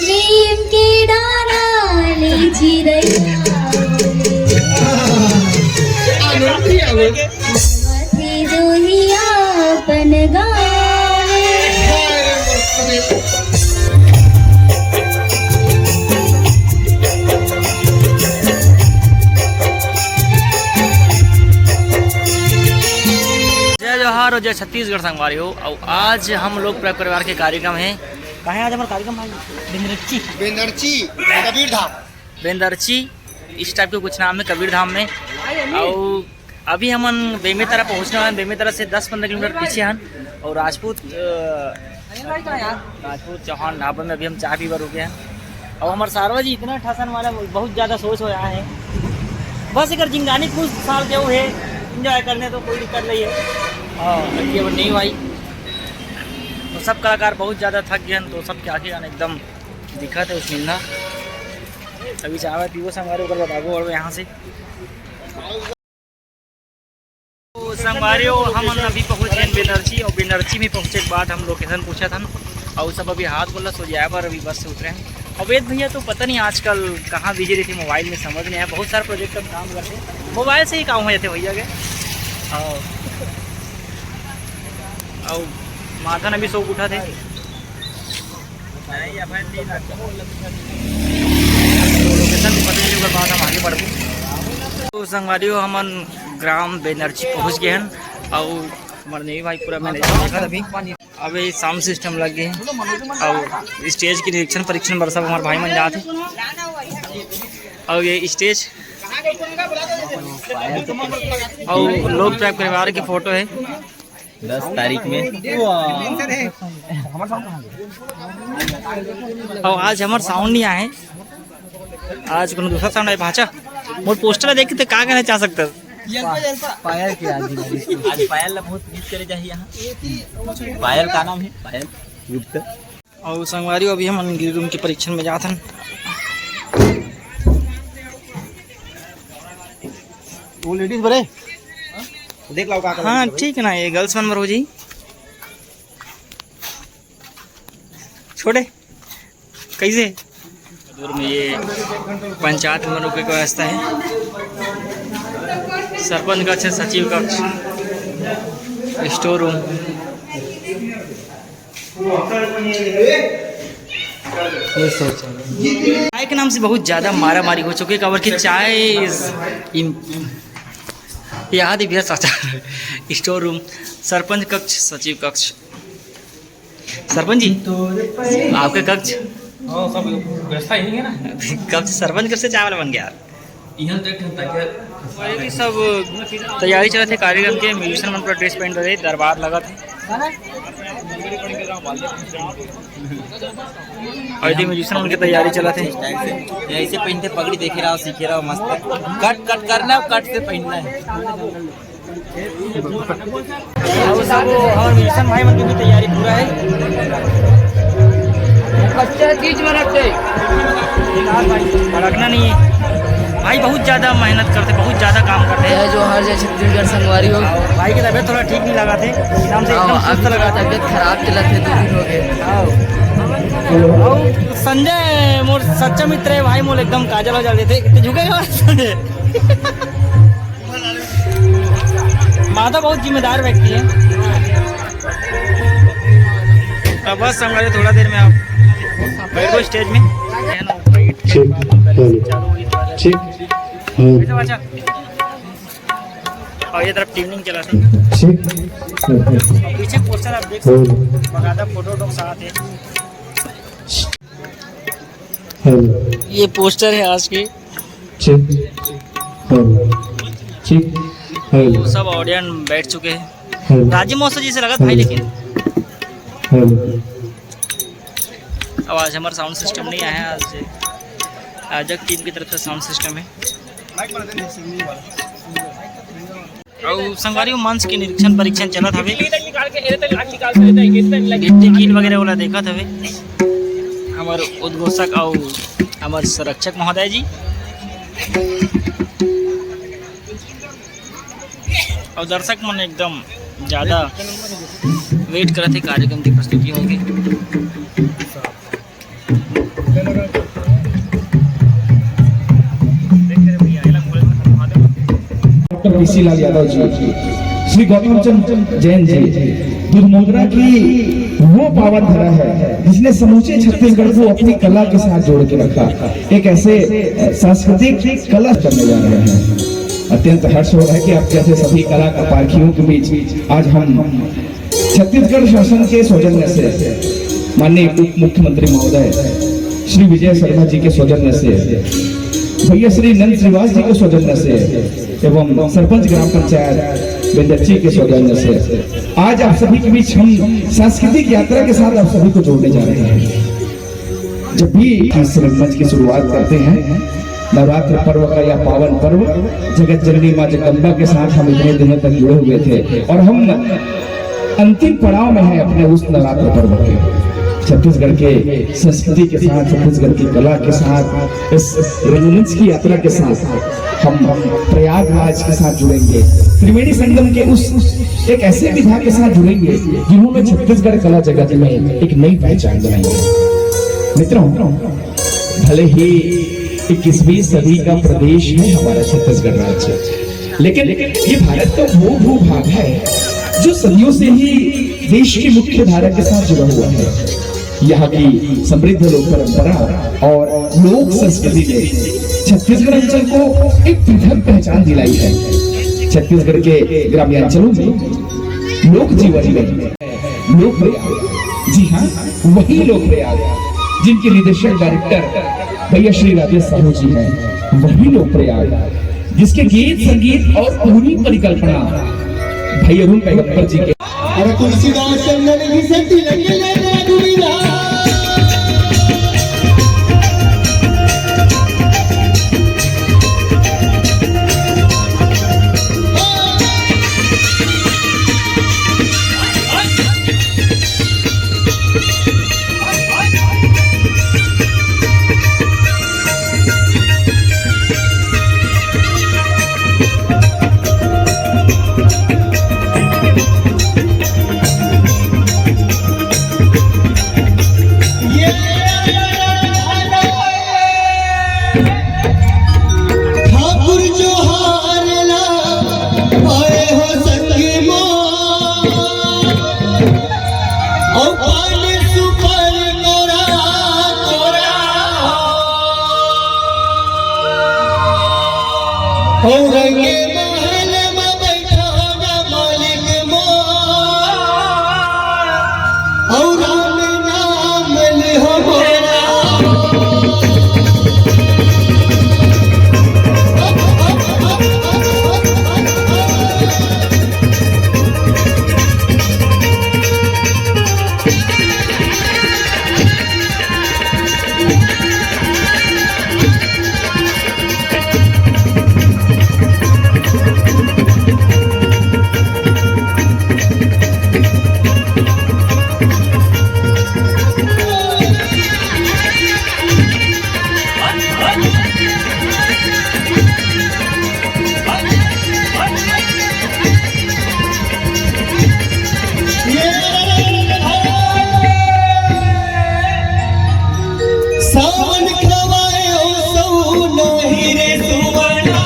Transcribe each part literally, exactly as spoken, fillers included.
नीम के डारा ले चिरैया बोले। आनंद ही आनंद। आवत हे जोहिया अपन गाँव ले। जय जोहार और जय छत्तीसगढ़ संगवारी हो। और आज हम लोग प्र-, परिवार के कार्यक्रम है। कहाँ है आज हमारा कार्यक्रम भाई? बेंदरची। बेंदरची, कबीर धाम। बेंदरची, इस टाइप के कुछ नाम है कबीर धाम में। और अभी हमन बेमेतरा पहुँचने वाले हैं। बेमेतरा से दस पन्द्रह किलोमीटर पीछे हन। और राजपूत, अ, राजपूत चौहान ढाबा में अभी हम चाय पी बर रुके हैं। और हमारे सारवा जी इतना ठसन वाला, बहुत ज़्यादा सोच हो रहा है। बस अगर जिंगानी कुछ साल के वो है, एंजॉय करने तो कोई दिक्कत नहीं है। हाँ, ये वो नहीं भाई, तो सब कलाकार बहुत ज़्यादा थक गए हैं, तो सबके आके गाने एकदम दिखत है उसमें ना। अभी चाय पीबो संगवारी, ओकर बाद आबो और यहाँ से। तो संगवारी हो, हमन अभी पहुँच गए बेंदरची, और बेंदरची में पहुँचे के बाद हम लोकेशन पूछा था ना, और सब अभी हाथ गोला सो जाए पर अभी बस से उतरे हैं। अवैध भैया तो पता नहीं आजकल कहाँ बिजी रहते मोबाइल में, समझ नहीं आया। बहुत सारे प्रोजेक्ट में काम करते हैं, मोबाइल से ही काम हो जाते भैया के। और, और माधन अभी सो उठा थे। लोकेशन भी पता नहीं, ओकर बाद हम आगे बढ़बो। तो संगवारी हो, हमन ग्राम बेंदरची पहुँच गए हैं और हमारे नई भाई पूरा मैनेजमेंट देखा अभी। अभी साउंड सिस्टम लग गए हैं और स्टेज के निरीक्षण परीक्षण बर सब हमारे भाई मन जात हैं। और ये स्टेज और लोग ट्रैक परिवार की फोटो है। दस तारीख में। और आज हमार साउंड नहीं आए, आज कोनो दूसरा साउंड आए। भाचा, मोर पोस्टर देख के ते का कहना चाह सकते हो? पायल के आज। आज पायल ला बहुत मिस करे जाही यहाँ। पायल का नाम है? पायल गुप्ता। और संगवारी हो, अभी हम गिरी रूम के परीक्षण में जात हन। वो लेडीज बरे, देख लाओ का हाँ, ठीक है ना, ये गर्ल्स मन बर हो जी। छोड़े, कैसे? दूर में ये पंचायत में रुके की व्यवस्था है। सरपंच कक्ष, सचिव कक्ष, स्टोर रूम। ये सोच। चाय के नाम से बहुत ज्यादा मारा मारी हो चुकी है, काबर कि चाय is im-, याद है भैया, सचा। स्टोर रूम, सरपंच कक्ष, सचिव कक्ष। सरपंच जी, आपके कक्ष? हाँ, सब व्यवस्था यही है ना। कक्ष, सरपंच कब से चाय वाला बन गया? यहाँ तक हम तैयार। ये सब तैयारी चलत हे कार्यक्रम के, म्यूजिशियन मन पूरा ड्रेस पहन रहे, दरबार लगत हे। और ये म्यूजिशियन मन के तैयारी चलत हे। ऐसे पहनते पगड़ी देखे रहो, सीखे रहो, मस्त कट कट करना है, कट से पहनना है। और सब वो हमारे म्यूजिशियन भाई मन की भी तैयारी पूरा है। अच्छा चीज में रखते। भड़कना नहीं है भाई, बहुत ज्यादा मेहनत करते, बहुत ज्यादा काम करते हैं। जय जोहार, जय छत्तीसगढ़ संगवारी हो। और भाई की तबीयत थोड़ा ठीक नहीं लगा थे, एकदम से हाँ, एकदम सुस्त अभी लगा थोड़ा था। तबीयत खराब चलत है, दो दिन हो गए। हाँ। और संजय मोर सच्चा मित्र है भाई, मोर एकदम काजल वाजल देते, इतने झुकेगा संजय। माधव बहुत जिम्मेदार व्यक्ति है। अब बस संभालो, थोड़ा देर में आप बैठो स्टेज में। ठीक, हेलो, ठीक, हेलो। अच्छा, और ये तरफ ट्यूनिंग चला था। ठीक, हेलो। पीछे पोस्टर आप देख सकते हो, बकायदा फोटो वोटो के साथ है। हेलो। ये पोस्टर है आज के। ठीक। हेलो। ठीक। हेलो। सब ऑडियंस बैठ चुके हैं। हेलो। राजी महोत्सव जैसे लगा था भाई, हेलो। लेकिन हेलो। अब आज हमारा साउंड सिस्टम नहीं आया, आज आयोजक टीम की तरफ से साउंड सिस्टम है। और संगवारी हो, मंच के निरीक्षण परीक्षण चलत हवे। गिट्टी कील वगैरह वाला देखत हवे हमर उद्घोषक और हमर संरक्षक महोदय जी। और दर्शक मन एकदम ज्यादा वेट करत हे कार्यक्रम की प्रस्तुति होके। पीसी लाल यादव जी, श्री गौतम चंद जैन जी, दुधमोदरा की वो पावन धरा है जिसने समूचे छत्तीसगढ़ को अपनी कला के साथ जोड़ के रखा। एक ऐसे, अ, सांस्कृतिक कला करने जा रहे हैं। अत्यंत हर्ष हो रहा है कि आप जैसे सभी कला का पारखियों के बीच आज हम छत्तीसगढ़ शासन के सौजन्य से, माननीय उप मुख्यमंत्री महोदय श्री विजय शर्मा जी के सौजन्य से, भैया श्री नंद श्रीवास जी के सौजन्य से एवं सरपंच ग्राम पंचायत बेंदरची के सौजन्य से आज आप सभी के बीच हम सांस्कृतिक यात्रा के साथ आप सभी को जोड़ने जा रहे हैं। जब भी इस मंच की शुरुआत करते हैं, नवरात्र पर्व का यह पावन पर्व, जगत जननी माँ जगदम्बा के साथ हम इतने दिनों तक जुड़े हुए थे और हम अंतिम पड़ाव में हैं अपने उस नवरात्र पर्व के। छत्तीसगढ़ के संस्कृति के साथ, छत्तीसगढ़ की कला के साथ, इस रंगमंच की यात्रा के साथ हम प्रयागराज के साथ जुड़ेंगे, त्रिवेणी संगम के उस एक ऐसे विधा के साथ जुड़ेंगे जिन्होंने छत्तीसगढ़ कला जगत में एक नई पहचान बनाई है। मित्रों, भले ही इक्कीसवीं सदी का प्रदेश है हमारा छत्तीसगढ़ राज्य, लेकिन ये भारत का वो भूभाग है जो सदियों से ही देश की मुख्य धारा के साथ जुड़ा हुआ है। यहाँ की समृद्ध लोक परंपरा और लोक संस्कृति ने छत्तीसगढ़ अंचल को एक पृथक पहचान दिलाई है। छत्तीसगढ़ के ग्रामीण अंचलों में लोक जीवन में लोक प्रयाग, जी हाँ, वही लोक प्रयाग जिनके निदेशक डायरेक्टर भैया श्री राजेश साहू जी हैं, वही लोक प्रयाग जिसके गीत संगीत और पूरी परिकल्पना भाई अरुण पैगंबर जी के। अरे तुलसीदास चंदन घिसे तिलक लगा दुविधा। ठाकुर जोहार ला पाए हो संगी मोर, अउ पान सुपारी तोरा, तोरा। अउ रंगे महल म बइठा होगा मालिक मोर, अउ राम नाम लिहो मोरा। सावन खवाए हो सऊ नाही रे सुवना,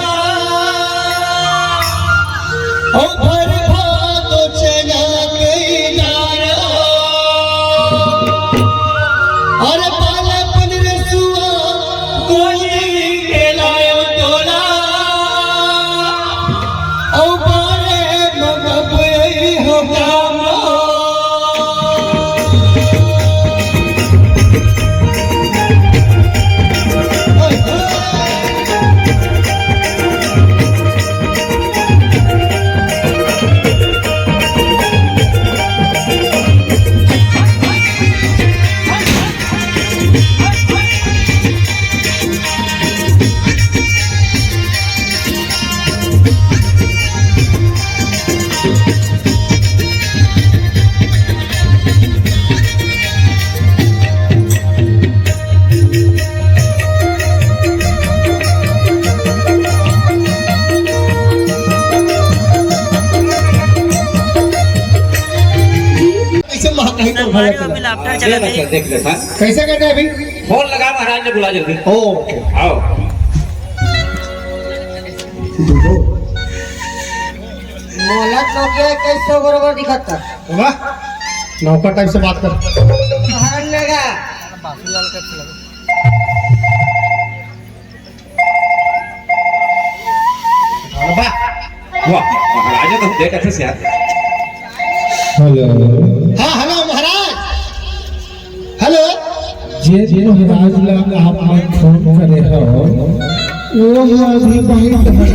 ओ भर भातो चना कई डारा। अरे पाला पन रे सुआ, कोई के लायो टोला। कैसे महकाई तो भला चला। देख ले, हाँ। कैसे कहते हैं अभी? फोन लगा, महाराज ने बुला जल्दी। ओके। आओ। मोला तो क्या कैसे बरोबर दिखत था। वाह, नौकर टाइप से बात कर। हरन लेगा। वाह, वाह, महाराज तो देख अच्छे से यार। हेलो। हाँ, हेलो महाराज। हेलो। जे महाराज ला आप मन फोन करे हो, वो अभी बाहर है।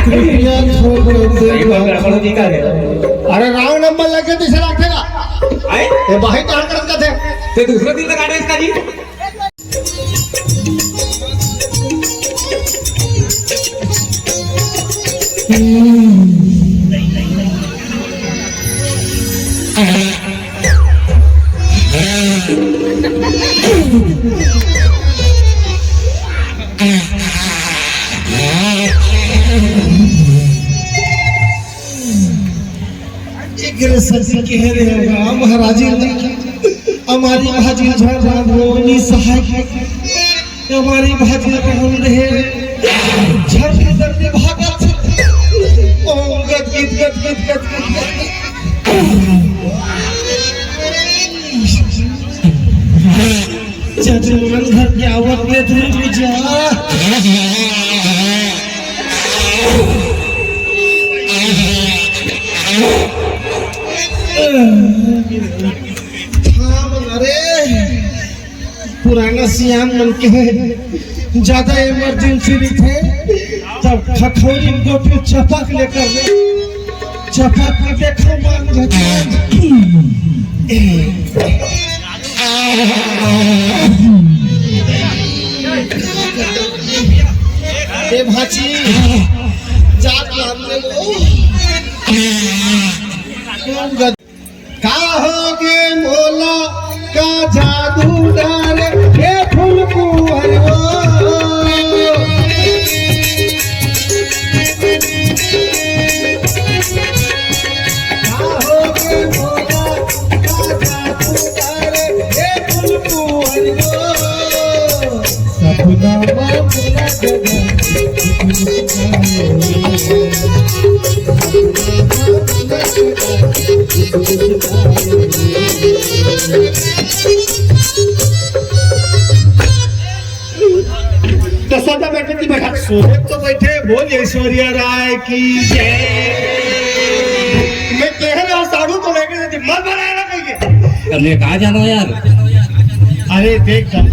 कृपया छोड़ दे। सही बात है, अपन जी का है। अरे, रॉन्ग नंबर लगे तो इसे रखेगा। आए? ये बाहर कहाँ करत का थे? ते दूसरा दिन लगा दे इसका जी। एकरे सेती कहे रहे होगा, महाराजी, हमारी भाजी झर राम रोनी सहाय, हमारी भाजी राम रहे, झर के दर में भागत, ओम गद गिद गद गिद गद गिद। जजमान घर के आवत ले धुन पूजा। थाम न रे, पुराना सियान मन के ज्यादा इमरजेंसी रहिथे, तब खखोरी गोटी चपक लेकर चपक के देखो मान जाते। ए भाची, जात लान ले लो। का होगे मोला, का जादू डारे, हे फुलकुंवर ओ। का होगे मोला, का जादू डारे, हे फुलकुंवर ओ। सपना मा मोला जगा। तो सदा बैठे थी बैठा। सोते तो बैठे, बोल ऐश्वर्या राय की जय। मैं कह रहा हूँ, साढ़ू तो लेके जाती, मत बनाया ना कहीं के। अब मैं कहाँ जाना यार? अरे देख कर,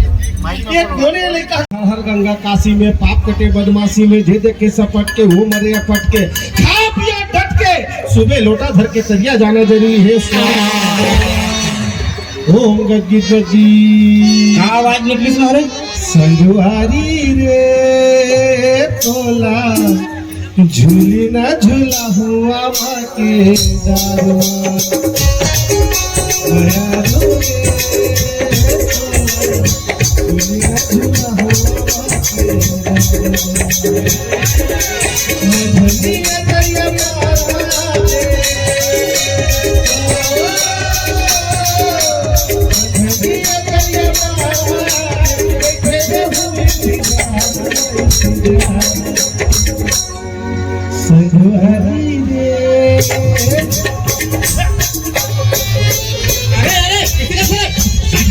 ये कोने लेकर हर गंगा काशी में पाप कटे बदमाशी में, जे देखे सपट के वो मरे अपट के, खा पिया डट के, सुबह लोटा धर के तरिया जाना जरूरी है। स्वाहा। ओम गग्गी गग्गी। का आवाज निकली महाराज? संगवारी रे तोला झूली ना झूला हुआ माँ के दारुआ। मया रो रे तोला झूली ना झूला हुआ माँ के दारुआ। मधुलिया दरिया पारा रे। संगवारी रे। अरे, अरे, किसी का सुन।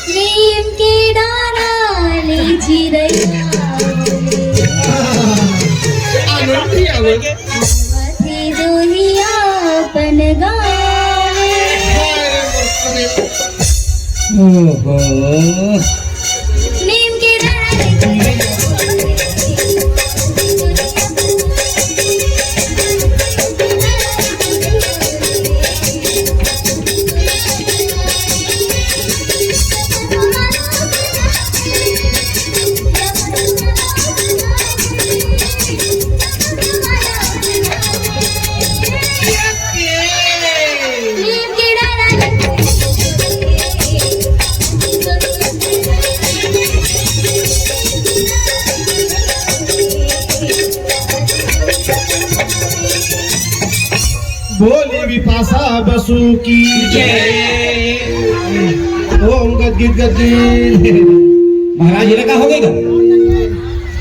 नीम के डारा ले चिरैया। आनंद ही आवे। अवधि दुनिया अपन गावे। ओहो। नीम के डारा ले चिरैया। बोली विपाशा बसु की जय। ओम गदगिद गदगिद। महाराज, ये का हो गया?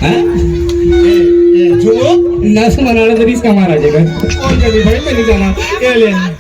हैं? ए, ए, झूमो। नस मनाना तो इसका मारा जाएगा। कोई नहीं भाई, मैं नहीं जाना। ये ले।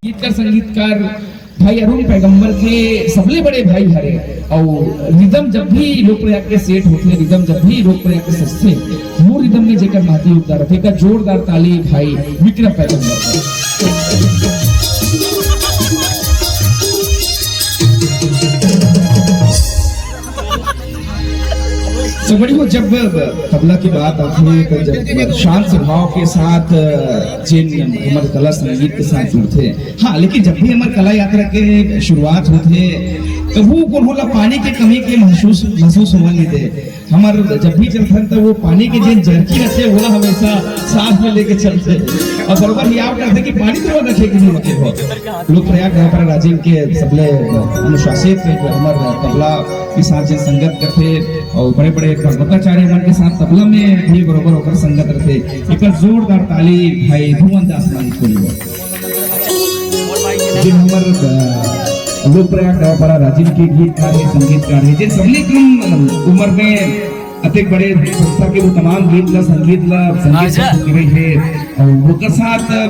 गीतकार संगीतकार भाई अरुण पैगंबर के सबले बड़े भाई हरे। और रिदम जब भी लोक प्रयाग के सेट होथे, रिदम जब भी लोक प्रयाग के सजथे, वो रिदम में जेकर महती योगदान रथे, एकर जोरदार ताली भाई विक्रम पैगंबर का। तो बड़ी हो, जब तबला की बात आती है तो जब शांत स्वभाव के साथ जिन हमारे कला संगीत के साथ जुड़थे, हाँ, लेकिन जब भी हमारे कला यात्रा के शुरुआत होथे तो वो कोनो ला पानी के कमी के महसूस महसूस होने नहीं दे। हमारे जब भी चलथन तो वो पानी के जिन जर्की रहथे वो ला हमेशा साथ में लेके चलथे। और बरोबर ही आप कहते कि पानी तो रखे कि नहीं रखे हो। लोक प्रयाग नवपरा राजिम के सबले अनुशासित हमारे तबला के साथ जिन संगत करथे और बड़े-बड़े भागवताचार्य मन के साथ तबला में भी बरोबर ओकर संगत रथे। एकर जोरदार ताली भाई भुवन दास मानिक को दियो। जिन हमर, अ, लोक प्रयाग नवपरा राजिम के गीतकार हे, संगीतकार हे, जिन सबले कम, अ, उम्र में अतेक बड़े संस्था के वो तमाम गीत ला, संगीत ला, संगीत आजा। संस्कृति हे, और ओकर साथ, अ,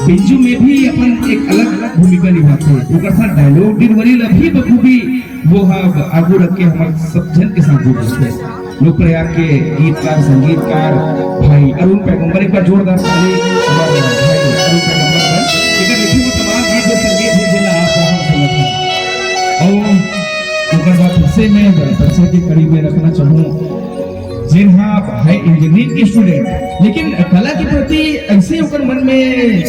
बिंजू में भी अपन एक अलग भूमिका निभाथे। ओकर साथ dialogue delivery ला भी बखूबी वो ह आगू रख के हमर सब झन के साथ जुड़ जाथे। लोक प्रयाग के गीतकार, संगीतकार भाई अरुण पैगंबर, एक बार जोरदार ताली हमर भाई अरुण पैगंबर बर। एकर लिखे हुए तमाम गीत और संगीत हे, जेला आप हम सुनत हन। और ओकर बाद फिर से मैं दर्शक के कड़ी में रखना चाहूँ, जिन हा भाई इंजीनियरिंग के स्टूडेंट, लेकिन कला के प्रति ऐसे ओकर मन में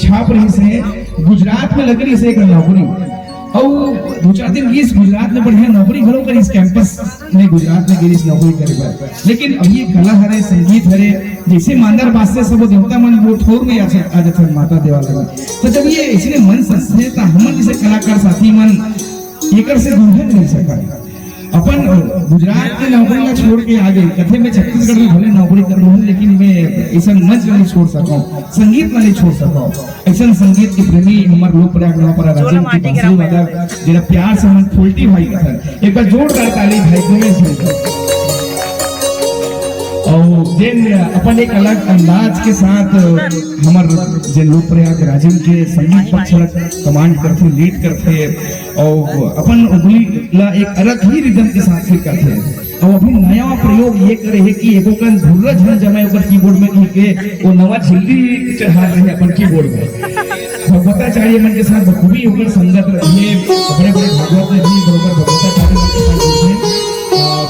छाप रहिस हे, गुजरात में लग रहिस हे एकर नौकरी। अउ दू चार दिन गिस गुजरात में बढ़िया नौकरी घलो करिस, कैंपस में गुजरात में गिरिस नौकरी करे बर। लेकिन अब ये कला हरे, संगीत हरे, जैसे मांदर बाजथे सब देवता मन वो ठोर में आ जा-, आ जाथन माता देवालय में। तो जब ये ऐसने मन सजथे त हमन जैसे कलाकार साथी मन एकर से दूर नहीं सकन। अपन गुजरात के नौकरी ला छोड़ के आ गे, कथे मैं छत्तीसगढ़ में भले नौकरी कर लूँ, लेकिन मैं ऐसा मंच नहीं छोड़ सकूँ, संगीत ला नहीं छोड़ सकूँ। ऐसन संगीत के प्रेमी हमर लोक प्रयाग नवपरा राजिम के बांसुरी वादक, जेला प्यार से हमन फुलटी भाई कथन। एक बार जोरदार ताली भाई गुमेश भाई का। और जेन अपन एक अलग अंदाज के साथ हमर जेन लोक प्रयाग राजिम के संगीत पक्ष ला कमांड करथे, लीड करथे और अपन उंगली ला एक अलग ही रिदम के साथ फिर करथे। अउ अभी नया प्रयोग ये करे हे कि एको कन धुर्रा झन जमे ओकर कीबोर्ड में कहिके वो नवा झिल्ली चढ़ा रहे अपन कीबोर्ड में। भगवताचार्य मन के साथ बखूबी ओकर संगत रहिए, बड़े-बड़े भागवत में भी बरोबर भगवताचार्य मन के साथ जुड़े। अ,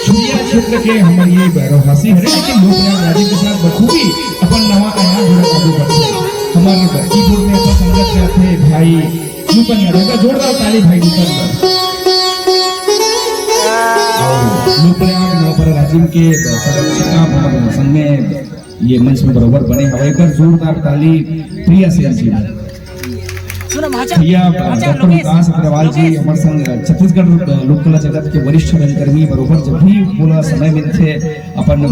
छुरिया क्षेत्र के हमर ये भैरवहासी हरे, लेकिन लोक प्रयाग राजिम के साथ बखूबी अपन नवा आयाम जुड़ा आगू बढ़थे। हमर कीबोर्ड में अपन संगत में आथे भाई नूतन यादव का जोरदार ताली भाई नूतन का। और लोक प्रयाग नवपरा राजिम के संरक्षिका भाव संग में ये मंच में बरोबर बने हवय, एकर जोरदार ताली प्रिया सेन जी। भैया डॉक्टर विकास अग्रवाल जी हमर संग छत्तीसगढ़ लोक कला जगत के वरिष्ठ रंगकर्मी, बरोबर जब भी बोला समय मिलथे अपन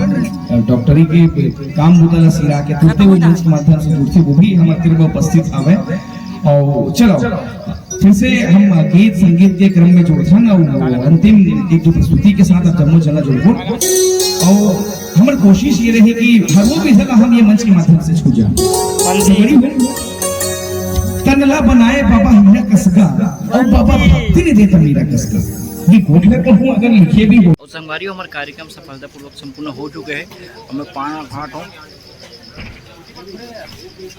डॉक्टरी के काम बुता ला सिरा के तुरते वो मंच के माध्यम से जुड़थे, वो भी हमर तीर में उपस्थित हवे। और चलो फिर से हम गीत संगीत के क्रम में जुड़थन और अंतिम एक दो प्रस्तुति के साथ आप जम्मो जना जुड़बो। और हमर कोशिश ये रही कि हर वो विधा ला हम ये मंच के माध्यम से छू जाए। बड़ी हो, तन ला बनाए बाबा हीरा कसगा और बाबा भक्ति ने देता मीरा कसगा। ये कोट में कहूँ अगर लिखे भी हो। और संगवारी हो, हमारा कार्यक्रम सफलतापूर्वक संपूर्ण हो चुके हैं और मैं पाना घाट हूँ।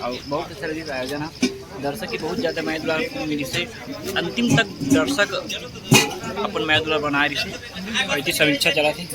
और बहुत अच्छा लगे आयोजन है, दर्शक की बहुत ज़्यादा मया दुलार मिली से अंतिम तक दर्शक अपन मया दुलार बनाए रही से। और इतनी समीक्षा चला थी।